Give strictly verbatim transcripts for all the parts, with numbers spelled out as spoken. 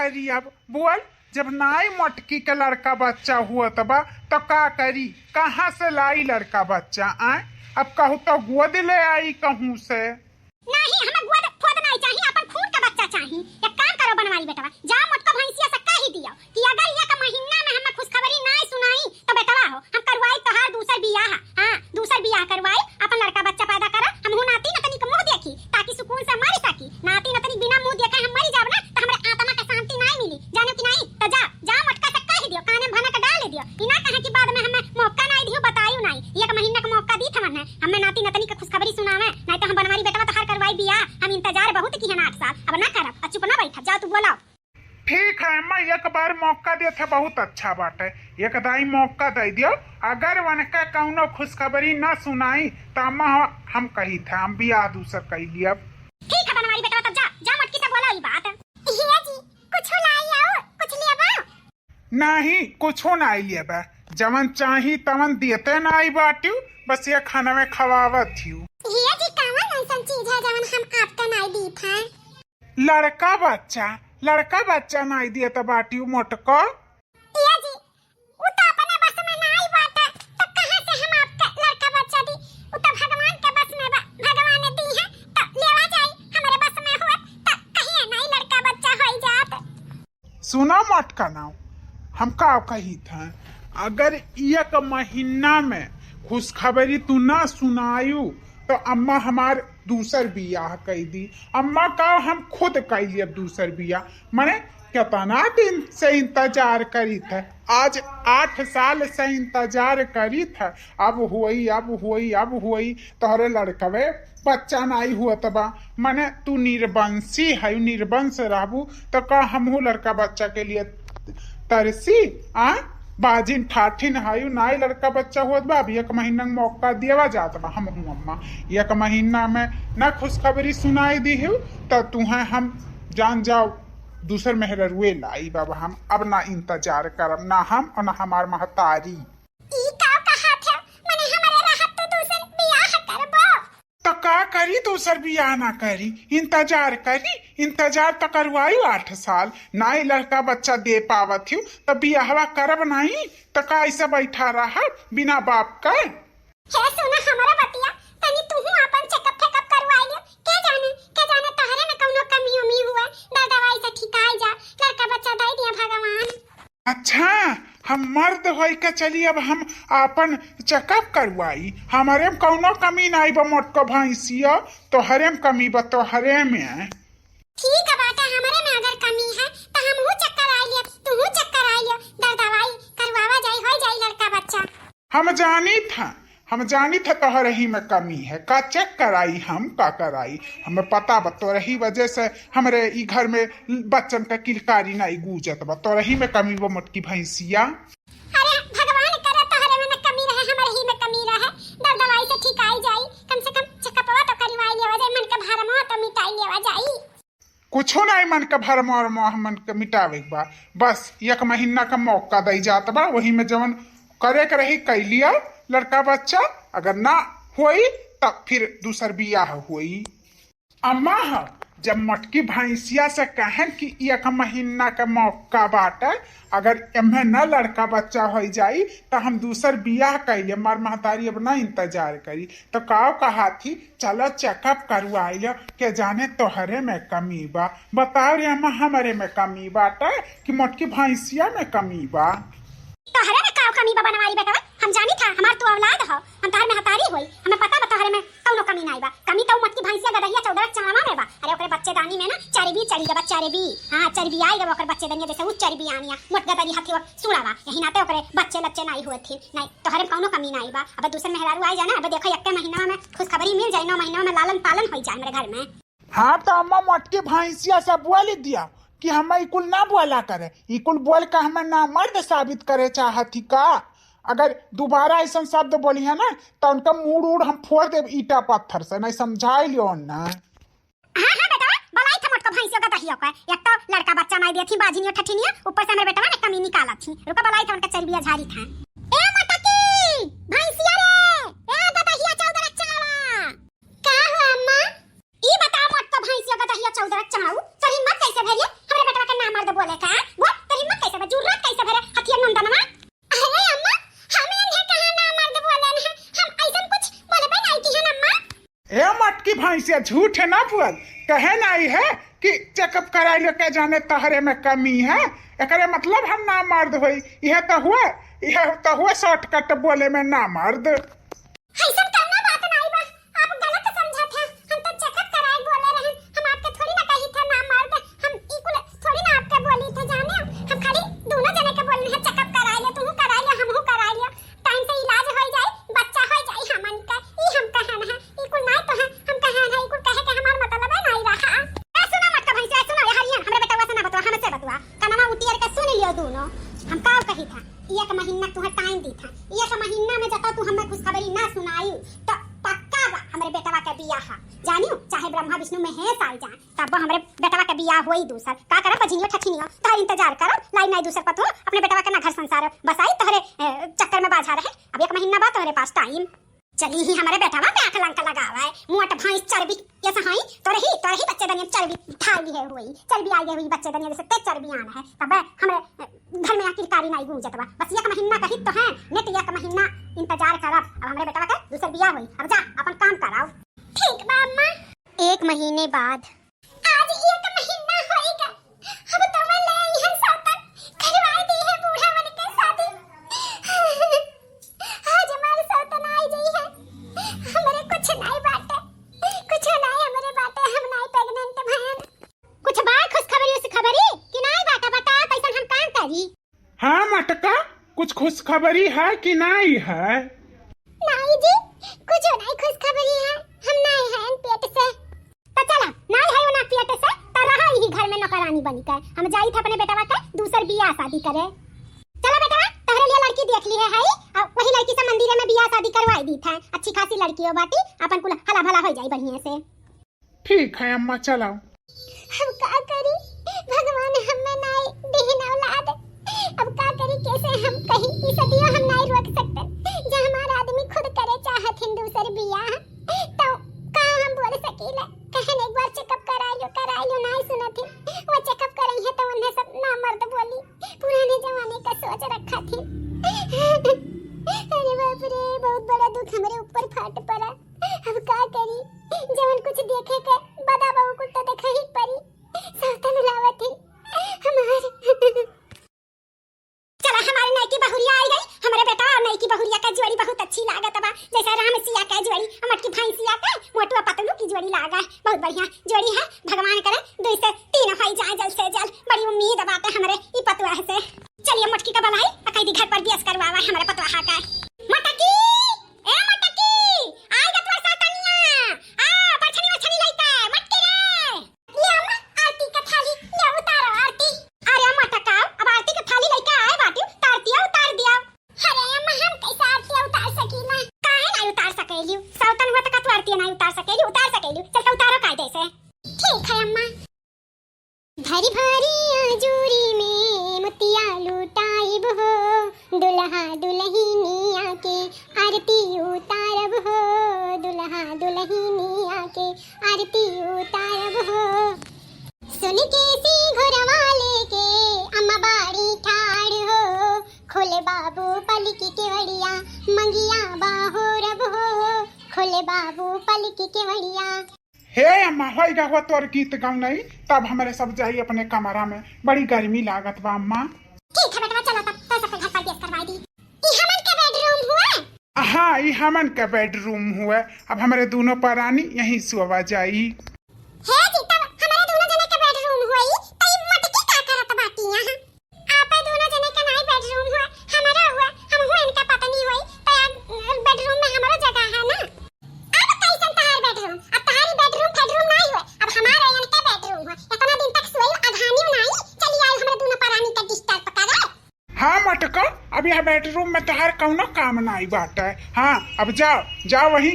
करी अब बोल, जब नाई मोटकी के लड़का बच्चा हुअत बा, तो का करी? कहाँ से लाई लड़का बच्चा? आए, अब कहू तो गोद ले आई कहूँ से। नहीं, हमें गोद फोद नहीं चाहिए, अपन खून का बच्चा चाहिए। एक काम करो बनवारी बेटवा, जाओ मोटको भैंसिया से कही दियो कि अगर एक महीना में हमें खुशखबरी नहीं सुनाई, तो बेटवा हो, हम करवाई तोहार दूसर बियाह। हाँ, दूसर बियाह करवाई, अपन लड़का बच्चा पैदा करा, हमहू नाती नतनी के मुँह देखी, ताकि सुकून से मर सकी। नाती नतनी बिना मुँह देखे हम मरी जाब ना, तो हमरे आत्मा के शांति नहीं मिली, जानो कि नहीं? तो जा, जा मोटका से कह दियो, काने में भनक डाल दियो। ई ना कहे कि बाद में हमें मौका नहीं दियो, बतायु नहीं। एक महीना का मौका दी थमन है, हमें नाती नतनी के खुशखबरी सुनावे, नहीं तो हम बनवारी बेटवा तोहार करवाई बियाह। हम इंतजार बहुत किहन आठ साल, अब ना करब, अब चुप ना बैठब, जाओ तू बोलाओ। ठीक है अम्मा, एक बार मौका देत है, बहुत अच्छा बात है, एक दाई मौका दे दियो। अगर उनका कौनो खुशखबरी ना सुनाई, तो अम्मा हम कही थे, हम बियाह दूसर कई लियब। ठीक है बनवारी बेटवा, तब जा, जा मोटकी से बोला ई बात। हिया जी, कुछ लाई आओ, कुछ लेबा? नहीं, कुछो नाई लेबा, जवन चाही तवन देते नाई बाटियो, बस ये खाना में खवावत हियो। हिया जी, कवन ऐसन चीज है जवन हम आपका नाई दीत है? लड़का बच्चा, लड़का बच्चा नाई देत बाटियो मोटको। हिया जी, उ तो अपने बस में नाई बाटे, तो कहाँ से हम आपका लड़का बच्चा दी? उ तो भगवान के बस में बा, भगवान दी है, तो लेवा जाई, हमरे बस में होत, तो कहिए नाई लड़का बच्चा होई जात। सुना मोटका नाऊ, हम का कही था, अगर एक महीना में खुशखबरी तू ना सुनायू, तो अम्मा हमार दूसर बियाह कई दी। अम्मा का हम खुद कई लियब दूसर बियाह। मने कितना दिन से इंतजार करी था, आज आठ साल से इंतजार करी था, अब होई, अब होई, अब होई, तोहरे लड़कवे बच्चा नाई हुअत बा। मने तू निर्वंशी है, निर्वंश रहबू, तो का हमहू लड़का बच्चा के लिए तरसी? आ, बाजिन ठाठिन हायु, नाई लड़का बच्चा होत बा। अब एक महीना के मौका देवा जात बा हमहू अम्मा। एक महीना में ना खुशखबरी सुनाई दी हो, तो तुहें हम जान जाओ, दूसर मेहररुए लाई बाबा। हम अब ना इंतजार करब, ना हम और ना हमार महतारी। ई का कहत है? मने हमरे रहत तू दूसर बियाह करबो? तो का करी, दूसर बियाह ना करी, इंतजार करी, इंतजार तो करवाई आठ साल, नाई लड़का बच्चा दे पावत हियो, तो बियाहवा करब नहीं, तो का ऐसे बैठा रहब बिना बाप का? हे सुना हमारा बतिया, तनी तुहू अपन checkup फेकअप करवाई लियो, के जाने, के जाने तोहरे में कौनो कमी उमी हुए, दर दवाई से ठिकाई जा, लड़का बच्चा दे दिया भगवान। अच्छा, हम मर्द होई के चली, अब हम आपन checkup करवाई। हमरे में कौनो कमी नाई बा मोटको भैंसिया, तोहरे में कमी बा, तोहरे में। ठीक है बाटे, हमरे में अगर कमी है तो हमहू check कराई लिया, तुहू check कराई लिया, दर दवाई करवावा जाई, होई जाई लड़का बच्चा। हम जानी था, हम जानी था तोहरे ही में कमी है। का check कराई, हम का कराई? हमें पता बा तोरे ही वजह से हमरे ई घर में बच्चन का किलकारी नाई गूजत बा, तोरे ही में कमी बा मोटकी भैंसिया। अरे भगवान करे तोहरे में न कमी रहे, हमरे ही में कमी रहे, दर दवाई से ठीक आई जाई, कम से कम checkupवा तो करवाई लेवा जाई, मन के भरमवा तो मिटाई लेवा जाई। कुछो नाई मन के भरम और मोह मन के मिटावे के बा। बस एक महीना का मौका दई जात बा, वही में जवन करे के रही कई लिया लड़का बच्चा, अगर ना होई तब फिर दूसर बियाह होई। अम्मा ह जब मोटकी भैंसिया से कहन कि एक महीना का मौका बाटे, अगर एम्हे न लड़का बच्चा होई जाई त हम दूसर बियाह कई ले, हमार महतारी अब ना इंतजार करी। तो काव कहा थी, चलो checkup करवाई लो, के जाने तोहरे में कमी बा। बताओ रे अम्मा, हमरे में कमी बाटे कि मोटकी भैंसिया में कमी बा? तोहरे में काव कमी बा बनवारी बेटवा? हम जानी था, हमार तू औलाद हो, हम तोहर महतारी होई, हमें पता बा तोहरे में कौनो कमी नाई बा। कमी तो मोटकी भैंसिया गदहिया चौदह चमड़वा में बा। अरे ओकरे बच्चेदानी में ना चर्बी चढ़ी गबा, चर्बी। हाँ, चर्बी आई गबा ओकर बच्चेदानिया, जैसे उ चर्बी आनिया, मोट गदरी हथी अब सुड़ावा। यही नाते ओकरे बच्चे लच्चे नाई हुए थे। नाई, तोहरे में कौनो कमी नाई बा। अब दूसर मेहरारू आई जाए ना, अब देखो, एक्के महीना में खुशखबरी मिल जाए, नौ महीना में लालन पालन हो जाए हमरे घर में। हाँ, तो अम्मा मोटकी भैंसिया से बोल दिया कि हम ई कुल ना बोला करे, ई कुल बोल के हमें ना मर्द साबित करे चाहत ही का? अगर दोबारा ऐसन शब्द बोली है ना, तो उनका मूड़ उड़ हम फोड़ देब ईटा पत्थर से, नहीं समझाई लियो ना। हाँ, हाँ बेटा, बोलाई था मोटको भैंसियों का दहियो का। एक तो लड़का बच्चा नाई देती, बाझिनियो ठठिनियो, ऊपर से हमरे बेटवा ने कमी निकालत थी। रुको, बोलाई था उनका चर्बिया झारी था। ए मोटकी, भैंसिया रे, ए गदहिया चौदह चमड़वा। का हो अम्मा? ई बताओ मोटको भैंसिया गदहिया चौदह चमड़ू, तोर हिम्मत कैसे भइल हमरे बेटवा के ना मर्द बोले के? भैंसिया झूठ है ना बोल, कहे नाई है कि चेकअप कराई लो, के जाने तहरे में कमी है, एकरे मतलब हम ना मर्द होई। यह तो हुआ, यह तो हुआ शॉर्टकट बोले में ना मर्द। ऐसन कौनो बात नाई बा, आप गलत समझत हैं। हम तो चेकअप कराए बोले रहन, हम आपके थोड़ी ना कही थे ना मर्द, हम ई कुल थोड़ी ना आपके बोली थे जाने, हम खाली दोनों जने के बोली है चेकअप कराए ले, तू कराए ले, हमहू कराए ले, टाइम से इलाज हो जाए, बच्चा हो जाए हमन का, ई हम कहन है, ई कुल नाई तो है, हम कहन है, ई कुल कहे के हमार मतलब है नाई रहा। ए, सुनो मटका भैंसिया, सुनो, ये हरियन, हमरे बेटवा से ना बतवा, हमसे बतवा, कनमा उटियर के सुन लियो दोनों, हम का कही था, एक महीना तुहे टाइम दी था, एक महीना में जब तू हमें खुशखबरी ना सुनाई, तो पक्का बा हमरे बेटवा के बियाह, जानियो, चाहे ब्रह्मा विष्णु महेश आई जाए, तब हमरे बेटवा के बियाह होई दूसर। का करब बझिनियो ठठिनियो, तोहर इंतजार करब, लाई नाई दूसर पतोह, अपने बेटवा के ना घर संसार बसाई, तोहरे, ए, चक्कर में बाझा रहे। अब एक महीना बा तोहरे पास टाइम। चली ही हमरे बेटवा पे आंख लंका लगावे, मोट भैंस चर्बी, ये सहाई, तोरही, तोरही बच्चे दनिया चर्बी ठाई लिए हुई, चर्बी आई हुई बच्चे दनिया जैसे ते चर्बी आन है, तब हमरे, ए, घर में आखिरकारी नाई गूंजत बा। बस एक महीना कही तो है, नेट एक महीना इंतजार करब, अब हमरे बेटवा के दूसर बियाह होई। अब जा, अपन काम कराओ। ठीक बा अम्मा। एक महीने बाद। आज एक महीना होइगा, अब तो मैं ले आई है सौतन, करवाई दी है बूढ़ा मन के शादी। आज हमारे सौतन आई गई है, हमरे कुछ नहीं बाटे, कुछ नहीं हमरे बाटे, हम नहीं प्रेग्नेंट भयन। कुछ बा खुशखबरी, खुशखबरी कि नहीं बाटे, बता कैसन हम काम करी? हाँ मटका, कुछ खुशखबरी है कि नाई है? नाई जी, कुछ नाई खुशखबरी है, हम नाई हैं पेट से। तो चला, नाई है ना पेट से, तो रहा यही घर में नौकरानी बनी के। हम जाई थे अपने बेटवा के दूसर बियाह शादी करे। चला बेटवा, तोहरे लिए लड़की देख ली है, है, और वही लड़की से मंदिर में बियाह शादी करवाई दी थे। अच्छी खासी लड़की हो बाटी, अपन कुल हला भला हो जाई बढ़िया से। ठीक है अम्मा, चलाओ। हम का करी, भगवान हमें नाई दीहिन औलाद। अब का करी, कैसे हम कही, ई सदियों हम नाई रोक सकते। जब हमारा आदमी खुद करे चाहत हिन दूसर बियाह, तो का हम बोल सकीले? कहन एक बार चेकअप कराइयो, कराइयो, नाई सुनत हिन। वो चेकअप करई है तो उन्हें सब ना मर्द बोली, पुराने जमाने का सोच रखा थी। अरे बाप रे, बहुत बड़ा दुख हमरे ऊपर फाट पड़ा। अब का करी, जवन कुछ देखे के बदा बहू कुल तो देखे ही परी। सावतन लावत ही हमार। चला, हमारे नयकी बहुरिया आई गई, हमरे बेटा और नयकी बहुरिया का जोड़ी बहुत अच्छी लागत बा, जैसे राम सिया का जोड़ी और मटकी भैंसिया का मोटुआ पतलू की जोड़ी लागा है, बहुत बढ़िया जोड़ी है। भगवान करे दुई से तीन होई जाए जल्द से जल्द, बड़ी उम्मीद बाटे हमरे ई पतुआ से। चलिए मोटकी का बुलाई, आ कह दी घर पर गैस करवावा हमरे पतुआ का। मोटकी, ए मोटकी, आई ग तोर सौतनिया, आ परछनी वरछनी लइके, मोटकी रे। ले अम्मा, आरती का थाली, ले उतारो आरती। अरे अम्मा टका, अब आरती का थाली लइके आए बाटी, त आरतिया उतार दिया। अरे अम्मा, हम कैसे आरतिया उतार सकीला? काहे नाई उतार सकेलियो? सौतन हुआ त का तू आरतिया नाई उतार सकेलियो? उतार सकेलियो। चल त उतारो कायदे से। ठीक है अम्मा। भरी भरी आजूरी में मोतिया लुटाइब हो, दुल्हा दुल्हनिया के आरती उतारब हो, दुल्हा दुल्हनिया के आरती उतारब हो। सुन के सिंघुरवा लेके अम्मा बाड़ी ठाड़ हो, खोले बाबू पलकी केवड़िया, मंगिया बहोरब हो, खोले बाबू पलकी केवड़िया। हे अम्मा, होई गा हुआ तोर गीत गौनई, तब हमरे सब जाई अपने कमरा में, बड़ी गर्मी लागत बा अम्मा। ठीक है बेटवा, चलो तब तो सबके घर पर गैस करवाई दी। ई हमन के बेडरूम हुआ? हाँ, ई हमन के बेडरूम हुआ। अब हमरे दोनों परानी यहीं सोवा जाई। हे जी, तब हमरे दोनों जने के बेडरूम हुई, त ई मटकी का करत बाटी यहाँ? आपे दोनों जने के नाई बेडरूम हुआ, हमारा हुआ, हम हुआ इनका पत्नी हुई, त यार बेडरूम में हमारा जगह है ना। अब कैसन तहार बेडरूम? अब तहारी बेडरूम फेडरूम नाई हुआ, अब हमारा इनके बेडरूम हुआ। इतना दिन तक सोई अघानियो नाई, चली आई हमरे दोनों परानी के डिस्टर्ब करे। हाँ मटका, अब यह बेडरूम में तहार कौनो काम नाई बाटे। हाँ, अब जाओ, जाओ वहीं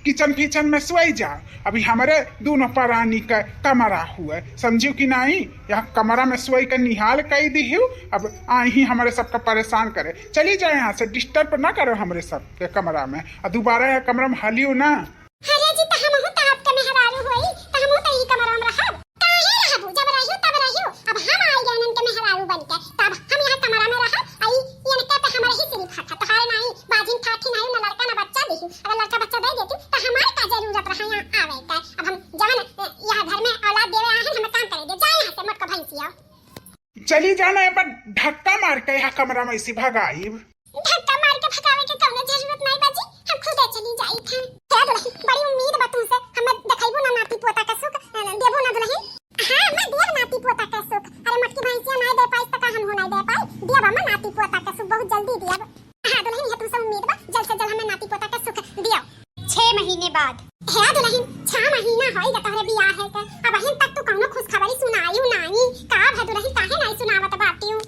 किचन फिचन में सोई जाओ। अभी हमरे दोनों परानी के कमरा हुए, समझियो कि नाई? यह कमरा में सोई के निहाल कई दिहियो। अब आई ही हमरे सबका परेशान करे। चली जाए यहाँ से, डिस्टर्ब ना करो हमरे सबके कमरा में। आ दोबारा यह कमरा में हलियो ना। अरे जी, त हमहू त आपके मेहरारू होई, त हमहू त ई कमरा में रहब। काहे रहबू? जब रहियो तब रहियो। अब हम आई गए इनके मेहरारू बन के, तब हम यहाँ कमरा में रहब। आई इनके पे हमारे ही सिरी फाटा, तोहार नाई, बाजिन फाटी नाई, ना लड़का ना बच्चा दिही। अगर लड़का बच्चा दे देती त हमार का जरूरत रहा यहाँ आवे का? ई जाना, एमा धक्का मार के यहाँ कमरा में से भगाइब। धक्का मार के भगावे के कौनो जरूरत नाई बा जी, हम खुदे चली जाई थे। हे दुल्हन, बड़ी उम्मीद बा तुमसे, हमें देखाइबो ना नाती पोता का सुख, अ, देबो ना दुल्हन? हाँ, मैं देब नाती पोता का सुख। अरे मोटकी भैंसिया नाई दे पाई त का हम हो नाई दे पाई? देब अम्मा नाती पोता का सुख, बहुत जल्दी देब। हाँ दुल्हन, ये तुमसे उम्मीद बा, जल्द से जल्द हमें नाती पोता का सुख दियो। छह महीने बाद। हे दुल्हन, छह महीना होई गा तोहरे बियाह है के, अबहिन तक तू कौनो खुशखबरी सुनायू नाई। का भा दुल्हन, काहे नाई सुनावत बाटियू?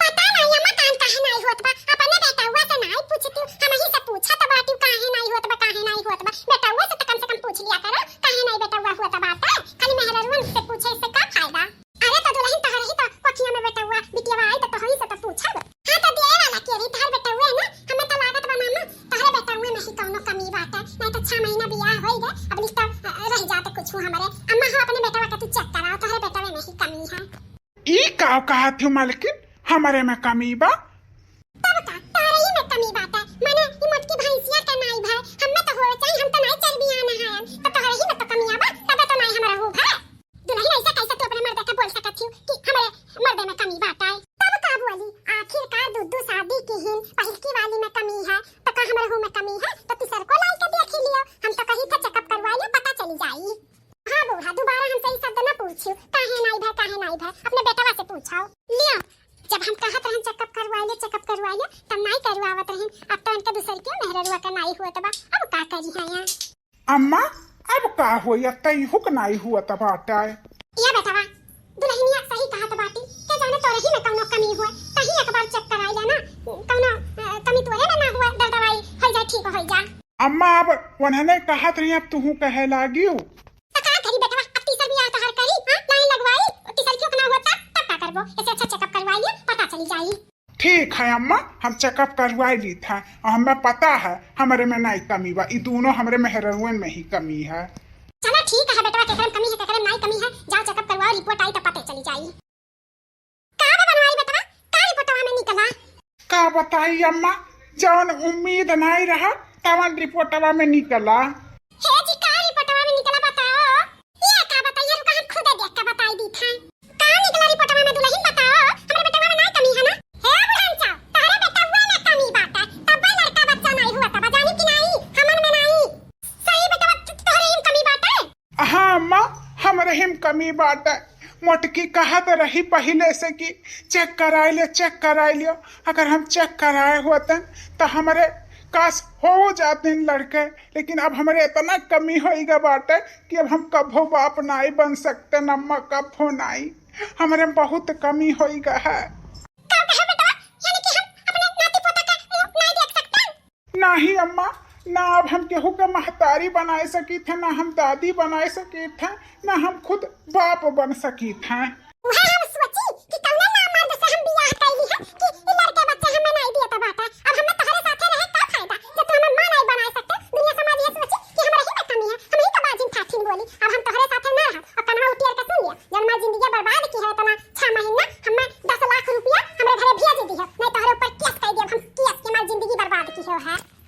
पता नाई अम्मा, कान काहे नाई होत बा, अपने बेटउआ से नाई पूछतियू, हमही से पूछत बाटियू काहे नाई होत बा, काहे नाई होत बा। बेटउआ से त कम से कम पूछ लिया करो, काहे नाई बेटउआ होत बाटे, खाली मेहररुअन से पूछे से का फायदा? अरे तो दुल्हन, तोहरे ही तो कोखिया में बेटउआ बिटियावा आई तो तोहरी से तो पूछब। हाँ तो देवे वाला के रही, तोहर बेटउआ है ना, हमें तो लागत बा मामा, तोहरे बेटउआ में ही कौनो कमी बाटे, नाई तो छह महीना बियाह होई गए, अब लिस्ट, अ, रह जाते कुछ हमरे। अम्मा हो अपने बेटवा के तू चेक कराओ, तोहरे बेटवे में ही कमी है। ई का कहत हो मालकिन, हमरे में कमी बा? तब का, तोहरे ही में कमी बाटे, माने ई मोटकी भैंसिया के नाई भाई, हमें तो हो चाही, हम तो नाई चल बियाह ना है, तो तोहरे ही में तो कमिया बा, तबे तो नाई हमरा हो भाई। दुल्हन, ऐसा कैसे तू अपने मर्दे के बोल सकत हियो कि हमरे मर्दे में कमी बाटे? तब का बोली, आखिरकार दू दू शादी की हिन, पहिलकी वाली में कमी है, तो का हमरे हूँ में कमी है? तो तीसर को लाई के देख ही लियो। हम तो कही थे चेकअप करवा लियो, पता चली जाई। हाँ बूढ़ा, दोबारा हमसे ई शब्द ना पूछियो, काहे नाई भय, काहे नाई भय, अपने बेटवा से पूछाओ। लियो, जब हम कहत रहन चेकअप करवा लियो, चेकअप करवा लियो, तब नाई करवावत रहन। अब तो इनके दूसर के मेहररुआ का नाई हुआ तबा, अब का करी है यहाँ? अम्मा, अब का होई, अब तई हुक नाई हुआ त बाटे। या बेटवा, दुल्हनिया सही कहत बाटी, के जाने तोरे ही में कौनो कमी हुए, कहीं एक बार चेक कराई लेना, कौनो, अ, कमी तोरे में ना हुए, दर्दवाई हो जाए, ठीक हो जा। अम्मा, अब उन्होंने कहत रही, अब तुहू कहे लागियो। त का करी बेटवा, अब तीसर बियाह तोहार करी, हाँ? लाइन लगवाई, तीसर क्यों ना हुआ तब, तब का करबो? ऐसे अच्छा चेकअप करवाई लियो, पता चली जाई। ठीक है अम्मा, हम चेकअप करवाई ली था, और हमें पता है हमरे में नहीं कमी बा, ई दोनों हमरे मेहररुअन में ही कमी है। चला ठीक है बेटवा, केकरे में कमी है, केकरे में नहीं कमी है, जाओ चेकअप करवाओ, रिपोर्ट आई तो पते चली जाई। का बा बनवारी बेटवा, का रिपोर्टवा में निकला? का बताई अम्मा, जौन उम्मीद नहीं रहा, तवन रिपोर्टवा में निकला। हे जी, का रिपोर्टवा में निकला बताओ? ये का बताई, रुका हम खुदे देख के बताई दी था। का निकला रिपोर्टवा में दुल्हन बताओ? हमरे बेटवा में ना कमी है ना? हे बुढ़ान चा, तोहरे बेटवा में कमी बाटे, तब लड़का बच्चा नहीं हुआ, तब जानी कि नहीं, हमन में नहीं। सही बेटवा, तो-, तोहरे ही में कमी बाटे। हाँ अम्मा, हमरे ही में कमी बाटे। मोटकी कहत रही पहिले से कि चेक कराए ले, चेक कराए लियो। अगर हम चेक कराए होतन तो हमरे कास हो जाते लड़के, लेकिन अब हमरे इतना कमी होइगा बाटे कि अब हम कभो बाप नाई बन सकते, अम्मा कभो नाई, हमरे बहुत कमी होइगा है। का कहे बेटवा, यानी कि हम अपने नाती पोता के मुंह नाई देख सकते? नाही अम्मा, ना अब हम केहू के महतारी बनाए सकी थे, ना हम दादी बनाए सकी थे, ना हम खुद बाप बन सकी थे। उहे हम सोची कि कौने नामर्द से हम बियाह कैली है कि ई लड़के बच्चे हमें नाई दिए तो बाटा। अब हमें तोहरे साथे रहे का फायदा, जब तू हमें माँ नाई बनाए सकते। दुनिया समाज ये सोची कि हमरा ही में कमी है, हम ही तो बाजिन ठाठिन बोली। अब हम तोहरे साथे ना रहब। और कनवा उटियर के सुन लिया, जन हमार जिंदगी बर्बाद की है इतना छह महीना, हमें दस लाख रुपया हमरे घरे भेज दी है, नहीं तोहरे ऊपर केस कर दिया, हम केस के हमार जिंदगी बर्बाद की है।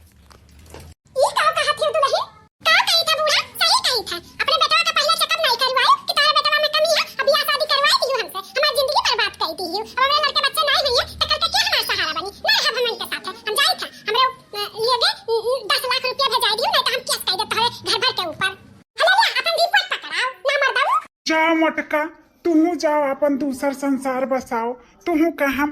ई का कहत हियो दुल्हन? का कही था बूढ़ा? सही कही था। अपने बेटवा का पहले चेकअप नहीं करवाए कि तोहरे बेटवा में कमी है, अब बियाह शादी करवाए दियो हमसे। हमार जिंदगी बर्बाद कर दी हियो। अब हमरे लड़के बच्चे नहीं हुई है, तो कल के क्या हमारा सहारा बनी? ना रहब हम इनके साथ है। हम जाई था। हमरे, अ, लिए दे, अ, अ, दस लाख रुपया भेजाई दियो, नहीं तो हम केस कर दे तोहरे घर भर के ऊपर। हले ले, अपन रिपोर्ट पकड़ाओ, ना मर दऊ। जा मोटका, तुहू जाओ, अपन दूसर संसार बसाओ। तुहू का हम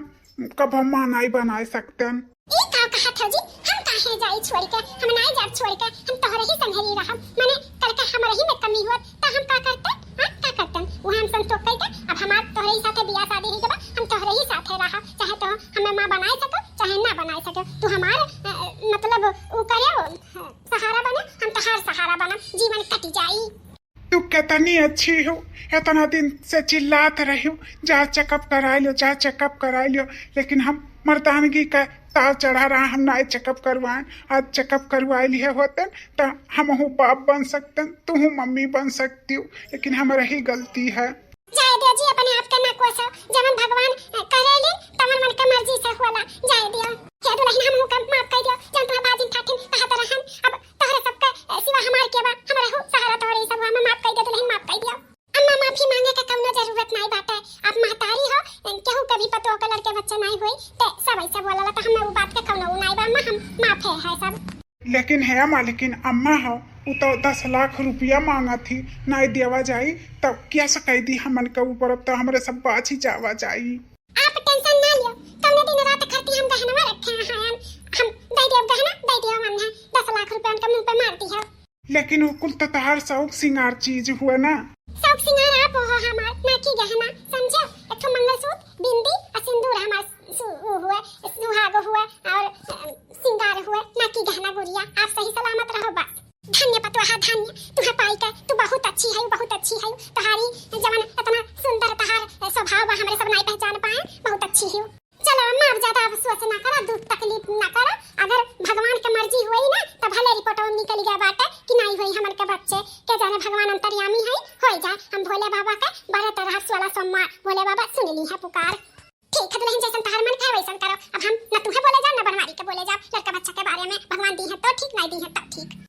कब हम माँ नाई बनाए सकतन। ई का कहत हो जी? हम काहे जाई छोड़ के? हम नाई जाब छोड़ के, हम तोहरे ही संघरी रहब। माने कल के हमरे ही में कमी हुआ तो हम का करते? हाँ, का करते? वो हम संतोष कह के अब हमार तोहरे ही साथे बियाह शादी ही के बाद हम तोहरे ही साथे रहब, चाहे तो हमें माँ बनाए सको चाहे ना बनाए सको। तू हमार, अ, मतलब वो करे, अ, सहारा बने, हम तोहार सहारा बनब, जीवन कट जाई। तू कितनी अच्छी हो, इतना दिन से चिल्लात रही हो, जा चेकअप कराए लियो, जा चेकअप कराए लियो, लेकिन हम मर्दानगी का ताव चढ़ा रहा, हम नाई चेकअप करवाएं। आज चेकअप करवाए लिए होतन तो हमहू बाप बन सकतन, तुहू मम्मी बन सकती हो, लेकिन हमारा ही गलती है। जाए दियो जी, अपने आप के ना कोसो, जवन भगवान, अ, करेले, तवन मन के मर्जी से होला, जाए दियो। हे दुल्हन, हमहू के माफ कर दियो, जन तुम्हार बाजिन ठाठिन कहत रहन, अब तोहरे सबके, अ, सिवा हमार के बा, हमरा हो सहारा तोहरे ही सब, हमें माफ कर दियो दुल्हन, माफ कर दियो। अम्मा, माफी मांगे के कौनो जरूरत नाई बाटे। आप महतारी हो, केहू के बात के कौनो उ नाई बा अम्मा, हम माफे है सब। लेकिन हे मालकिन, अम्मा हो, उ तो दस लाख रुपया मांगत ही, नाई देवा जाई, तब केस कई दी हमन के ऊपर, अब तो हमरे सब बाची जावा जाई। आप टेंशन ना लियो, कौने दिन रात खरती हम गहनवा रखे हैं, हम दे देब गहना, दे देब हमने, दस लाख रुपया उनके मुंह पे मार दी है। लेकिन वो कुल तो तहार शौक सिंगार चीज हुए ना। शौक सिंगार आप हो हमार, ना कि गहना, समझो? एक ठो मंगलसूत्र, बिंदी और सिंदूर हमार सु-, उ हुए, सुहाग हुए और, अ, सिंगार हुए, ना कि गहना गुरिया। आप सही सलामत रहो बस। धन्य पतोहा, धन्य, तुहे पाई के, तू बहुत अच्छी है, बहुत अच्छी है। तोहारी जवन इतना सुंदर तोहार स्वभाव बा, हमरे सब नाई पहचान पाए, बहुत अच्छी है। चलो अम्मा, अब ज्यादा अब सोच ना करा, दुख तकलीफ ना करा। अगर भगवान के मर्जी हुई ना, तो भले रिपोर्ट निकल गया बाटे कि नाई हुई हमन के बच्चे। के जाने भगवान अंतर्यामी है, हो जाए। हम भोले बाबा के बरत रहा सोलह सोमवार, भोले बाबा सुन ली है पुकार। ठीक है दुल्हन, जैसन तोहार मन कहे वैसन करो। अब हम न तुहे बोले जाओ, न बनवारी के बोले जाओ। लड़का बच्चा के बारे में भगवान दी है तो ठीक, नाई दी है तो ठीक।